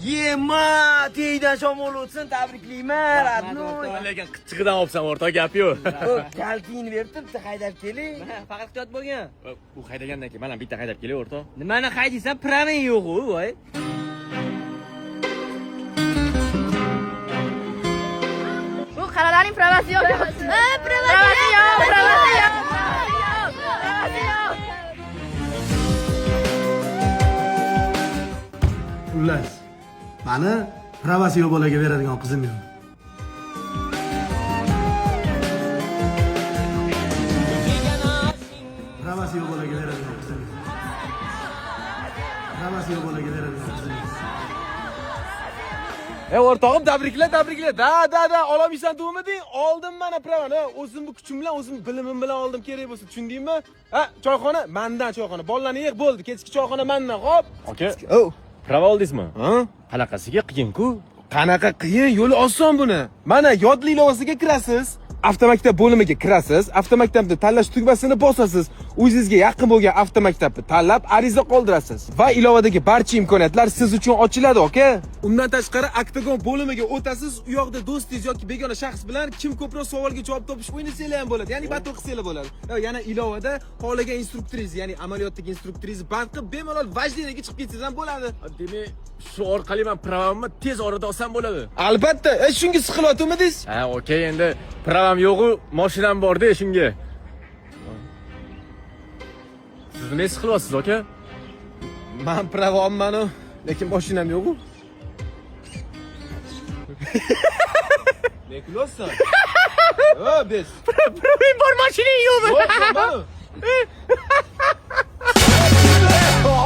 Yema, tegdan shamol o'tsin, tabriklayman, родной. Lekin qichig'idan olibsan, o'rtoq, gap yo'q. Kaltingni berib turibdi, haydab keling. Faqat ehtiyot bo'lgin. U haydagandan keyin mana bitta haydab kelay, o'rtoq. Nimani haydaysan? Praving yo'q-u, voy. Bu qaralarning pravasi yo'q. Ha, pravasi yo'q, pravasi yo'q. Pravasi yo'q. Xullas, mani pravasi yo'q bolaga beradigan qizim yo'q. Pravasi yo'q bolaga beradigan qizim yo'q. Pravasi yo'q bolaga beradigan qizim yo'q. E o'rtog'im, tabrikla, tabrikla. Да, да, да, ololmaysan degmiding? Oldim mana pravani. O'zimni kuchim bilan, o'zim bilimim bilan oldim, kerak bo'lsa, tushundingmi? Ha, choyxona mandan choyxona. Bolalarni yig' bo'ldi. Kechki choyxona mandan, xo'p? Aka, O. prava oldingizmi? Ha? Qanaqasiga qiyin-ku? Qanaqa qiyin, yo'li oson buni. Mana yodli ilovasiga kirasiz. Avtomaktab bo'limiga kirasiz, avtomaktabni tanlash tugmasini bosasiz, o'zingizga yaqin bo'lgan avtomaktabni tanlab ariza qoldirasiz va ilovadagi barcha imkoniyatlar siz uchun ochiladi, aka. Undan tashqari Oktagon bo'limiga o'tasiz, u yoqda do'stingiz yoki begona shaxs bilan kim ko'proq savolga javob topish o'ynasanglar ham bo'ladi, ya'ni battle qilsanglar bo'ladi. Yana ilovada xohlagan instruktoringiz, ya'ni amaliyotdagi instruktoringizni band qilib bemalol вождение ga chiqib ketsangiz ham bo'ladi. Demak, shu orqali men pravamni tez orada olsam bo'ladi. Albatta, shunga siqilyotmidingiz? Ha, okey, endi pravam yo'q-u, mashinam bor-da shunga. Siz nima siqilyapsiz, aka? Man prava olmanu, lekin mashinam yo'q-u. Ne kulyapsan? Ha, bez. Pravang bor, mashinang yo'qmi? Yo'q,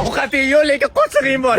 Ovqating yo'q, lekin qo'shig'ing bor.